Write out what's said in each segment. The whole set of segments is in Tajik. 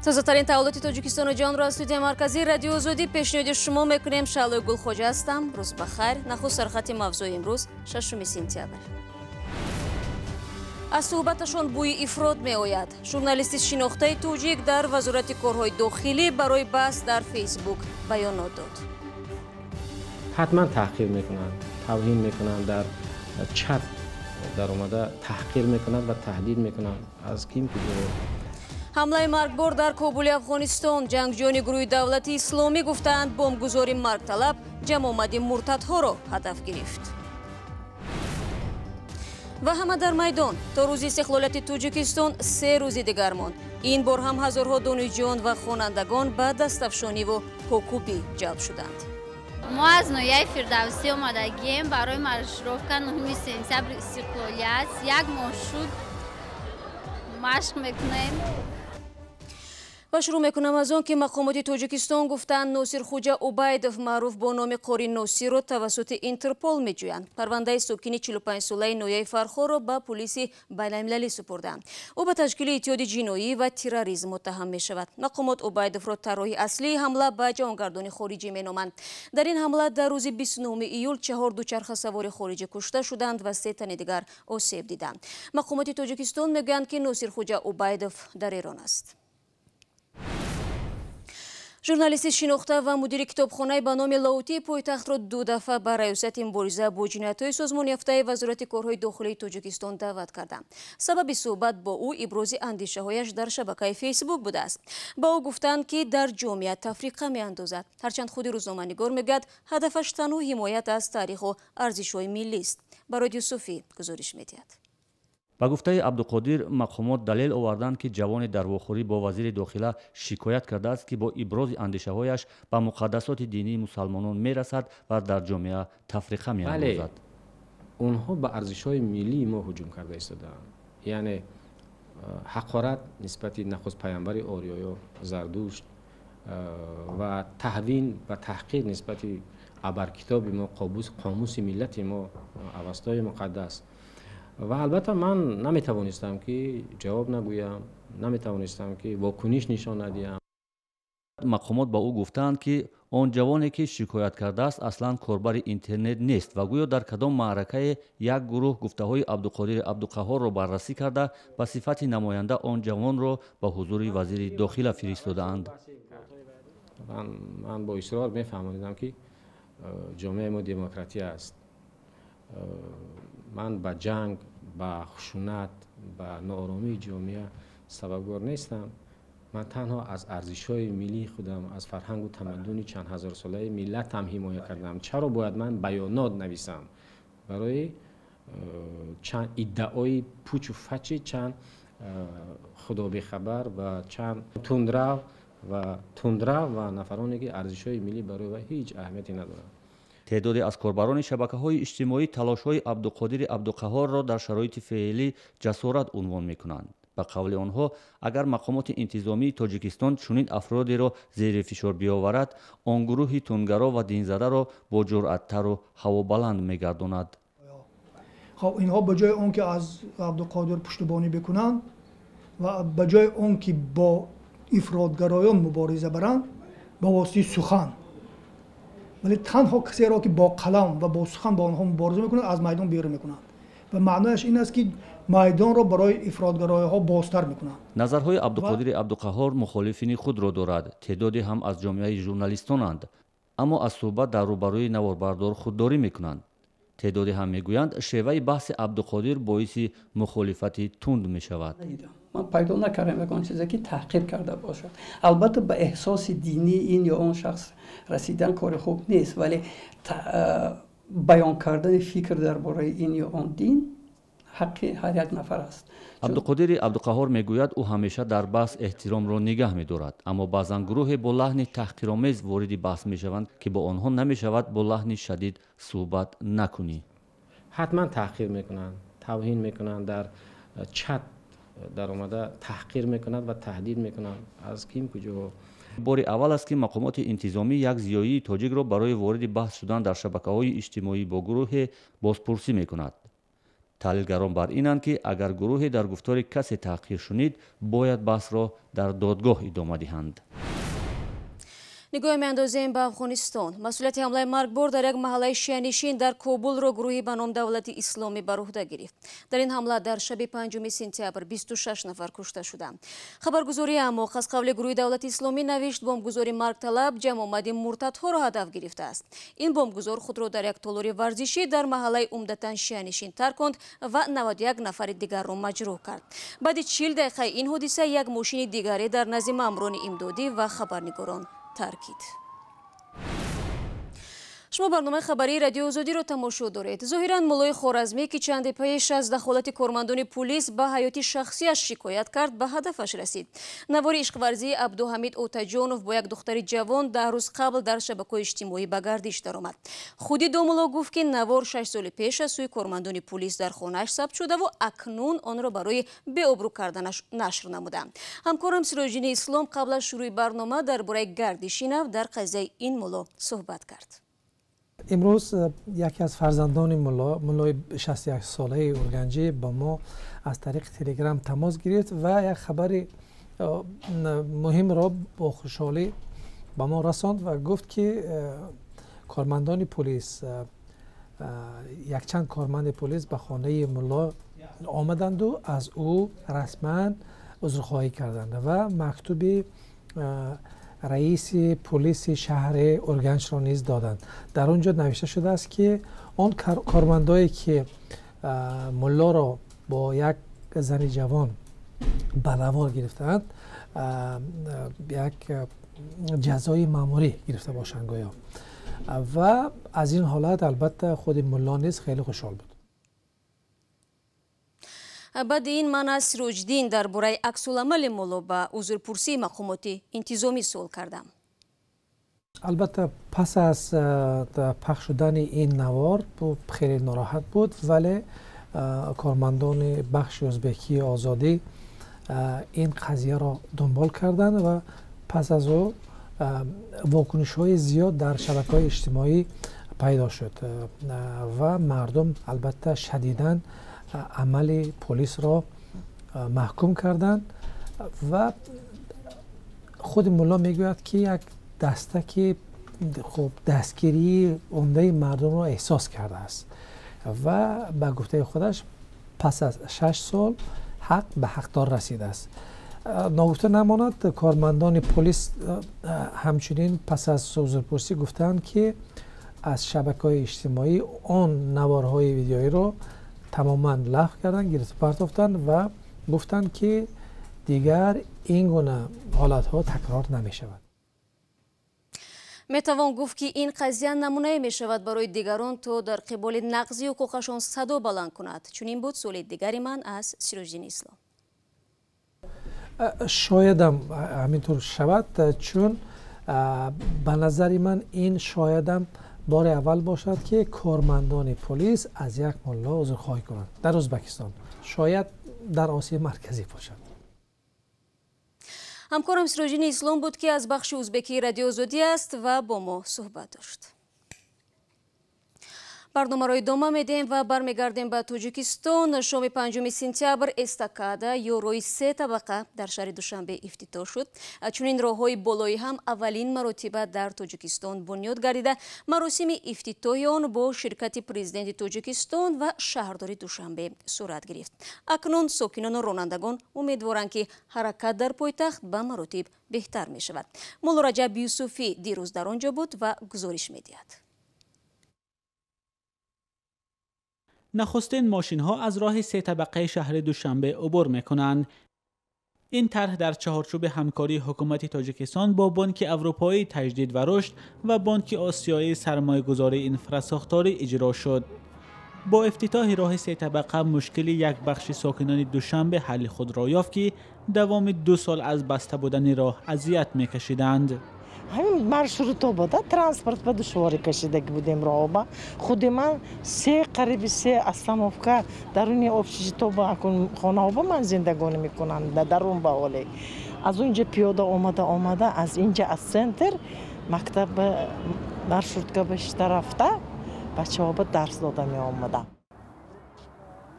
Тозатарин таваллути Тоҷикистону ҷаҳонро аз студияи марказии Радиои Озодӣ пешниҳоди шумо мекунем. Шаълои Гулхоҷа ҳастам. Рӯз ба хайр. Нахуст сархати мавзӯи имрӯз, 6 сентябр. Аз суҳбаташон бӯи ифрод меояд. Журналисти шинохтаи тоҷик дар Вазорати корҳои дохилӣ барои баҳс дар Фейсбук баёнот дод. Ҳатман таҳқир мекунанд, тавҳин мекунанд, дар чат даромада таҳқир мекунанд ва таҳдид мекунанд. Аз ким куҷо? Ҳамлаи маргбор дар Кобули Афғонистон. Ҷангҷӯёни гурӯҳи давлати исломӣ гуфтаанд, бомбгузори маргталаб ҷамъомади муртадҳоро ҳадаф гирифт. Ва ҳама дар майдон. То рӯзи истиқлолияти Тоҷикистон 3 рӯзи дигар монд. Ин бор ҳам ҳазорҳо донишҷӯён ва хонандагон ба дастафшониву покӯбӣ ҷалб шуданд. Мо аз ноҳияи Фирдавсӣ омадагием барои маршировка 9 сентябр истиқлолият. Як моҳ шуд машқ мекунем. Ва шурӯъ мекунам аз он ки мақомоти Тоҷикистон гуфтаанд, Носирхуҷа Убайдов маъруф бо номи Қори Носирро тавассути Интерпол меҷӯянд. Парвандаи сокини 45-солаи ноҳияи Фархорро ба пулиси байналмилалӣ супурданд. Ӯ ба ташкили иттиҳоди ҷиноӣ ва терроризм муттаҳам мешавад. Мақомот Убайдовро тарроҳи аслии ҳамла ба ҷавонгардони хориҷӣ меноманд. Дар ин ҳамла дар рӯзи 29 июл 4 дучархасавори хориҷӣ кушта шуданд ва 3 тани дигар осеб диданд. Мақомоти Тоҷикистон мегӯянд, ки Носирхуҷа Убайдов дар Эрон аст. Журналисти шинохта ва мудири китобхонаи ба номи Лоутии пойтахтро 2 дафъа ба раёсати мубориза бо ҷиноятҳои созмонёфтаи Вазорати корҳои дохилии Тоҷикистон даъват карданд. Сабаби суҳбат бо ӯ ибрози андешаҳояш дар шабакаи Фейсбук будааст. Ба ӯ гуфтанд, ки дар ҷомеа тафриқа меандозад. Ҳарчанд худи рӯзноманигор мегӯяд, ҳадафаш танҳо ҳимоят аз таъриху арзишҳои миллист. Барод Юсуфӣ гузориш медиҳад. Ба гуфтаи Абдуқодир, мақомот далел оварданд, ки ҷавоне дар вохӯрӣ бо вазири дохила шикоят кардааст, ки бо ибрози андешаҳояш ба муқаддасоти динии мусалмонон мерасад ва дар ҷомеа тафриқа меандозад. Онҳо ба арзишҳои миллии мо ҳуҷум карда истодаанд. Яъне ҳақорат нисбати нахуст паямбари ориёё Зардушт ва таҳвин ва таҳқир нисбати абаркитоби мо, қомуси миллати мо, Авастои муқаддас. Ва албатта ман наметавонистам, ки ҷавоб нагӯям, наметавонистам, ки вокуниш нишон надиҳам. Мақомот ба ӯ гуфтаанд, ки он ҷавоне, ки шикоят кардааст, аслан корбари интернет нест ва гӯё дар кадом маъракае як гурӯҳ гуфтаҳои Абдуқодири Абдуқаҳорро баррасӣ карда, ба сифати намоянда он ҷавонро ба ҳузури вазири дохила фиристодаанд. Ман бо исрор мефаҳмонидам, ки ҷомеаи мо демократия аст. Ман ба ҷанг, ба хушунат, ба нооромии ҷомеа сабабгор нестам. Ман танҳо аз арзишҳои миллии худам, аз фарҳангу тамаддуни чанд ҳазорсолаи миллатам ҳимоя кардам. Чаро бояд ман баёнот нависам барои чанд иддаои пучу фачи чанд худобехабар ва чанд тундрав ва нафароне, ки арзишҳои миллӣ барои вай ҳеҷ аҳамияте надоранд. Теъдоде аз корбарони шабакаҳои иҷтимоӣ талошҳои Абдуқодири Абдуқаҳорро дар шароити феълӣ ҷасорат унвон мекунанд. Ба қавли онҳо, агар мақомоти интизомии Тоҷикистон чунин афродеро зери фишор биёварад, он гурӯҳи тунгаро ва динзадаро бо ҷуръаттару ҳавобаланд мегардонад. Хоб, инҳо ба ҷои он ки аз Абдуқодир пуштубонӣ бикунанд ва ба ҷои он ки бо ифротгароён мубориза баранд, ба воситаи сухан, вале танҳо касеро ки бо қалам ва бо сухан бо онҳо мубориза мекунанд, аз майдон берун мекунанд. Ва маънояш ин аст, ки майдонро барои ифротгароиҳо бозтар мекунанд. Назарҳои Абдуқодири Абдуқаҳор мухолифини худро дорад. Теъдоде ҳам аз ҷомеаи журналистонанд, аммо аз суҳбат дар рӯбарӯи наворбардор худдорӣ мекунанд. Теъдоде ҳам мегӯянд, шеваи баҳси Абдуқодир боиси мухолифати тунд мешавад. Ман пайдо накардам ягон чизе, ки таҳқир карда бошад. Албатта ба эҳсоси динии ин ё он шахс расидан кори хуб нест, вале баён кардани фикр дар бораи ин ё он дин ҳаққи ҳар як нафар аст. Абдуқодири Абдуқаҳор мегӯяд, ӯ ҳамеша дар баҳс эҳтиромро нигаҳ медорад, аммо баъзан гурӯҳе бо лаҳни таҳқиромез вориди баҳс мешаванд, ки бо онҳо намешавад бо лаҳни шадид суҳбат накунӣ. Ҳатман таҳқир мекунанд, тавҳин мекунанд, дар чат даромада таҳқир мекунанд ва таҳдид мекунанд. Аз ким куҷо? Бори аввал аст, ки мақомоти интизомӣ як зиёии тоҷикро барои вориди баҳс шудан дар шабакаҳои иҷтимоӣ бо гурӯҳе бозпурсӣ мекунад. Таҳлилгарон бар инанд, ки агар гурӯҳе дар гуфтори касе таҳқир шунид, бояд баҳсро дар додгоҳ идома диҳанд. Нигоҳ меандозем ба Афғонистон. Масъулияти ҳамлаи маргбор дар як маҳаллаи шианишин дар Кобулро гурӯҳи ба ном Давлати Исломӣ бар уҳда гирифт. Дар ин ҳамла дар шаби 5 сентябр 26 нафар кушта шуданд. Хабаргузории Амоқ аз қавли гурӯҳи Давлати Исломӣ навишт, бомбгузори маргталаб ҷамъомади муртадҳоро ҳадаф гирифтааст. Ин бомбгузор худро дар як толори варзишӣ дар маҳаллаи умдатан шианишин тарконд ва 91 нафари дигарро маҷрӯҳ кард. Баъди 40 дақиқаи ин ҳодиса як мошини дигаре дар назди маъмурони имдодӣ ва хабарнигорон таркид. Шумо барномаи хабарии Радиои Озодиро тамошо доред. Зоҳиран муллои Хоразмӣ, ки чанде пеш аз дахолати кормандони пулис ба ҳаёти шахсиаш шикоят кард, ба ҳадафаш расид. Навори ишқварзии Абдуҳамид Отаҷонов бо як духтари ҷавон 10 рӯз қабл дар шабакаҳои иҷтимоӣ ба гардиш даромад. Худи домулло гуфт, ки навор 6 соли пеш аз сӯи кормандони пулис дар хонааш сабт шудаву акнун онро барои беобрӯ карданаш нашр намуданд. Ҳамкорам Сироҷиддини Ислом қабл аз шурӯи барнома дар бораи гардиши нав дар қазияи ин мулло суҳбат кард. Имрӯз яке аз фарзандони мулло, муллои 61 солаи Урганҷӣ, бо мо аз тариқи Телеграм тамос гирифт ва як хабари муҳимро бо хушҳолӣ ба мо расонд ва гуфт, ки кормандони полис, якчанд корманди полис ба хонаи мулло омаданду аз ӯ расман узрхоҳӣ карданд ва мактуби раиси полиси шаҳри Урганчро низ доданд. Дар он ҷо навишта шудааст, ки он кормандое, ки муллоро бо як зани ҷавон ба навор гирифтаанд, як ҷазои маъмурӣ гирифта бошанд гӯё. Ва аз ин ҳолат албатта худи мулло низ хеле хушҳол буд. Баъди ин ман аз Сироҷиддин дар бораи аксуламали мулло ба узрпурсии мақомоти интизомӣ суол кардам. Албатта, пас аз пахш шудани ин навор хеле нороҳат буд, вале кормандони бахши ӯзбекии Озодӣ ин қазияро дунбол карданд ва пас аз ӯ вокунишҳои зиёд дар шабакаҳои иҷтимоӣ пайдо шуд ва мардум албатта шадидан амали полисро маҳкум карданд. Ва худи мулло мегӯяд, ки як даста, ки хуб дастгирии умдаи мардумро эҳсос кардааст ва ба гуфтаи худаш пас аз 6 сол ҳақ ба ҳақдор расидааст. Ногуфта намонад, кормандони полис ҳамчунин пас аз узрпурсӣ гуфтанд, ки аз шабакаҳои иҷтимоӣ он наворҳои видеоиро тамоман лағв карданд, гирифта партофтанд ва гуфтанд, ки дигар ин гуна ҳолатҳо такрор намешавад. Метавон гуфт, ки ин қазия намунае мешавад барои дигарон, то дар қиболи нақзи ҳуқуқашон садо баланд кунад. Чунин буд суоли дигари ман аз Сироҷиддини Ислом. Шоядам ҳамин тур шавад, чун ба назари ман ин шоядам бори аввал бошад, ки кормандони полис аз як мулло узрхоҳӣ кунанд дар Ӯзбекистон, шояд дар Осиёи Марказӣ бошад. Ҳамкорам Сироҷиддини Ислом буд, ки аз бахши ӯзбекии Радиои Озодӣ аст ва бо мо суҳбат дошт. Барномаро идома медиҳем ва бармегардем ба Тоҷикистон. Шоми 5 сентябр эстакада ё роҳи се табақа дар шаҳри Душанбе ифтитоҳ шуд. Чунин роҳҳои болоӣ ҳам аввалин маротиба дар Тоҷикистон бунёд гардида, маросими ифтитоҳи он бо ширкати президенти Тоҷикистон ва шаҳрдори Душанбе сурат гирифт. Акнун сокинону ронандагон умедворанд, ки ҳаракат дар пойтахт ба маротиб беҳтар мешавад. Мулло Раҷаб Юсуфӣ дирӯз дар он ҷо буд ва гузориш медиҳад. Нахустин мошинҳо аз роҳи се табақаи шаҳри Душанбе убур мекунанд. Ин тарҳ дар чаҳорчӯби ҳамкории ҳукумати Тоҷикистон бо Бонки Аврупоии Таҷдид ва Рушд ва Бонки Осиёии сармоягузории инфрасохторӣ иҷро шуд. Бо ифтитоҳи роҳи се табақа мушкили як бахши сокинони Душанбе ҳалли худро ёфт, ки давоми 2 сол аз баста будани роҳ азият мекашиданд. Ҳамин маршрутҳо буда, транспорт ба душворӣ кашидаги будем роҳба. Худи ман се қариби се остановка даруни общежито ба хонаҳо ба ман зиндагонӣ мекунанд, дарун ба ҳоле. Аз унҷа пиёда омада омада, аз инҷа, аз центр мактаб маршрутка ба шита рафта, бачаҳо ба дарс дода меомадам.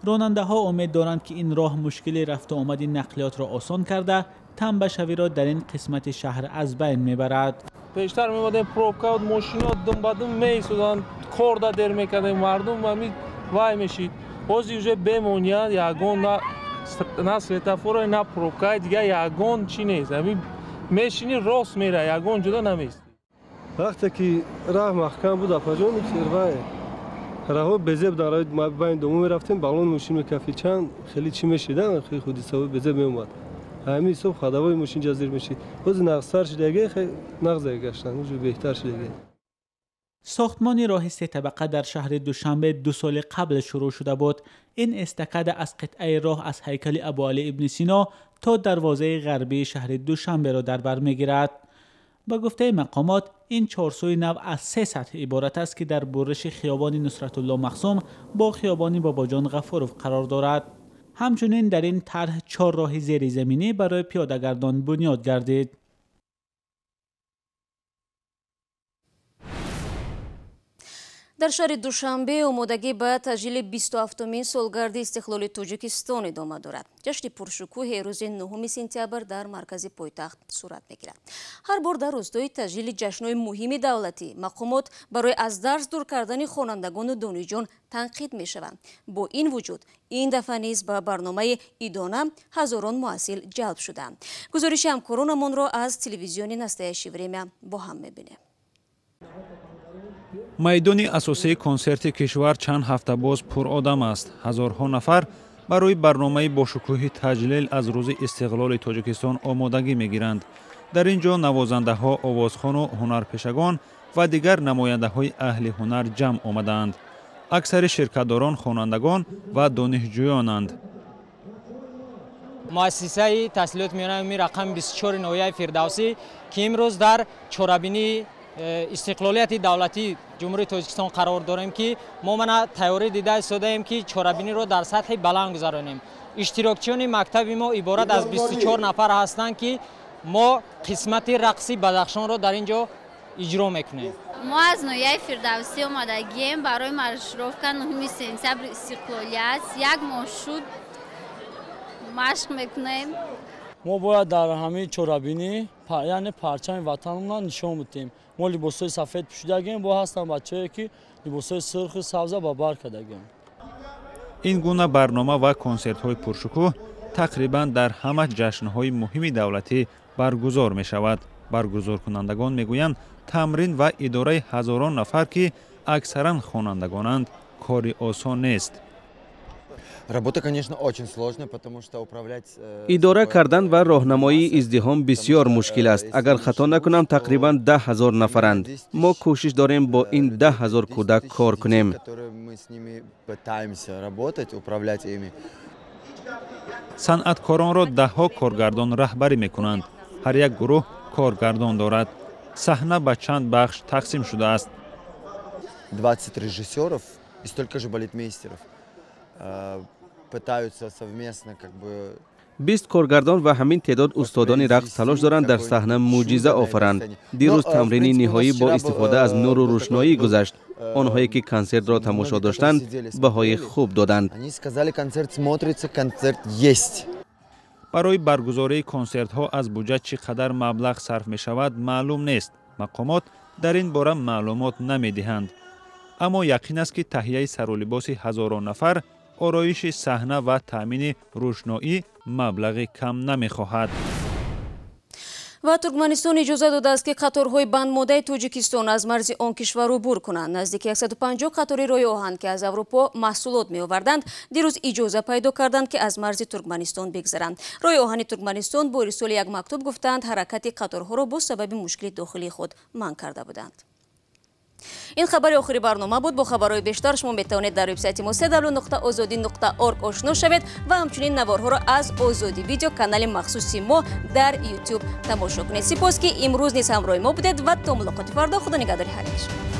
Ронандаҳо умед доранд, ки ин роҳ мушкили рафту омади нақлиётро осон карда, тамбашавиро дар ин қисмати шаҳр аз байн мебарад. Пештар меомадем, пробка буд, мошино дум ба дум меистоданд, корда дер мекардем, мардум ами вай мешид. Ҳозир уже бемония, ягон на светофора, на пробка, дигар ягон чӣ нест. Ами мешини, рост мера, ягон ҷуда намест. Вақте ки раҳ маҳкам буд, апаҷон, вай раҳо безеб дар байни дому мерафтем, балон мошин мекафид, чанд хеле чӣ мешидан, хеле ҳодисаҳои безеб меомад. Ҳамин ҳисоб ходовои мошин ҷазир мешид. Ҳозир нағзтар шидаге, нағзе гаштан, уже беҳтар шидаге. Сохтмони роҳи сетабақа дар шаҳри Душанбе 2 соли қабл шурӯъ шуда буд. Ин эстакада аз қитъаи роҳ аз ҳайкали Абуалӣ ибни Сино то дарвозаи ғарбии шаҳри Душанберо дар бар мегирад. Ба гуфтаи мақомот, ин чорсӯи нав аз 3 сатҳ иборат аст, ки дар буриши хиёбони Нусратулло Махсум бо хиёбони Бобоҷон Ғафуров қарор дорад. Ҳамчунин дар ин тарҳ 4 роҳи зеризаминӣ барои пиёдагардон бунёд гардид. Дар шаҳри Душанбе омодагӣ ба таҷлили 27-умин солгарди истиқлоли Тоҷикистон идома дорад. Ҷашни пуршукӯҳи рӯзи 9 сентябр дар маркази пойтахт сурат мегирад. Ҳар бор дар рӯзҳои таҷлили ҷашнҳои муҳими давлатӣ мақомот барои аз дарс дур кардани хонандагону донишҷӯён танқид мешаванд. Бо ин вуҷуд ин дафъа низ ба барномаи идона ҳазорон муҳассил ҷалб шуданд. Гузориши ҳамкоронамонро аз телевизиони Настоящее время бо ҳам мебинем. Майдони асосии консерти кишвар чанд ҳафта боз пуродам аст. Ҳазорҳо нафар барои барномаи бошукӯҳи таҷлил аз рӯзи истиқлоли Тоҷикистон омодагӣ мегиранд. Дар ин ҷо навозандаҳо, овозхону ҳунарпешагон ва дигар намояндаҳои аҳли ҳунар ҷамъ омадаанд. Аксари ширкатдорон хонандагон ва донишҷӯёнанд. Муассисаи таҳсилоти миёнаи умумӣ рақами 24 ноҳияи Фирдавсӣ, ки имрӯз дар чорабинии истиқлолияти давлатии Ҷумҳурии Тоҷикистон қарор дорем, ки мо мана тайёрӣ дида истодаем, ки чорабиниро дар сатҳи баланд гузаронем. Иштирокчиёни мактаби мо иборат аз 24 нафар ҳастанд, ки мо қисмати рақси Бадахшонро дар ин ҷо иҷро мекунем. Мо аз ноҳияи Фирдавсӣ омадагием барои маршировка 9 сентябр истиқлолият. Як моҳ шуд машқ мекунем. Мо бояд дар ҳамин чорабинӣ, яъне парчами ватанамонро нишон бидиҳем. Мо либосҳои сафед пӯшидагем, бо ҳастанд бачаҳое, ки либосҳои сурху сабза ба бар кардагем. Ин гуна барнома ва консертҳои пуршукӯҳ тақрибан дар ҳама ҷашнҳои муҳими давлатӣ баргузор мешавад. Баргузоркунандагон мегӯянд, тамрин ва идораи ҳазорон нафар, ки аксаран хонандагонанд, кори осон нест. Работа, конечно, очень сложная, потому что управлять... Идора кардан ва роҳнамоии издиҳом бисёр мушкил аст. Агар хато накунам, тақрибан 10 000 нафаранд. Мо кӯшиш дорем бо ин 10 000 кӯдак кор кунем. Мы с ними пытаемся работать, управлять ими. Санъаткоронро даҳҳо коргардон раҳбарӣ мекунанд. Ҳар як гурӯҳ коргардон дорад. Саҳна ба чанд бахш тақсим шудааст. 20 режиссеров и столько же балетмейстеров пытаются совместно как бы 20 коргардон ва ҳамин теъдод устодони рақс талош доранд дар саҳна мӯъҷиза офаранд. Дирӯз тамрини ниҳоӣ бо истифода аз нуру рӯшноӣ гузашт. Онҳое ки консертро тамошо доштанд, баҳои хуб доданд. Они сказали, концерт смотрится, концерт есть. Барои баргузории консертҳо аз буҷа чӣ қадар маблағ сарф мешавад, маълум нест. Мақомот дар ин бора маълумот намедиҳанд, аммо яқин аст, ки таҳияи сарулибоси ҳазорон нафар, ороиши саҳна ва таъмини рӯшноӣ маблағи кам намехоҳад. Ва Туркманистон иҷоза додааст, ки қаторҳои бандмодаи Тоҷикистон аз марзи он кишвар убур кунанд. Наздики 150 қатори роҳи оҳан, ки аз Аврупо маҳсулот меоварданд, дирӯз иҷоза пайдо карданд, ки аз марзи Туркманистон бигзаранд. Роҳи оҳани Туркманистон бо ирсоли як мактуб гуфтаанд, ҳаракати қаторҳоро бо сабаби мушкили дохилии худ манъ карда буданд. Ин хабари охири барнома буд. Бо хабарҳои бештар шумо метавонед дар вебсайти мо www.ozodi.org ошно шавед ва ҳамчунин наворҳоро аз Озодӣ Видео, канали махсуси мо дар YouTube, тамошо кунед. Сипос, ки имрӯз низ ҳамроҳи мо будед, ва то мулоқоти фардо худо нигаҳдори ҳар як шумо.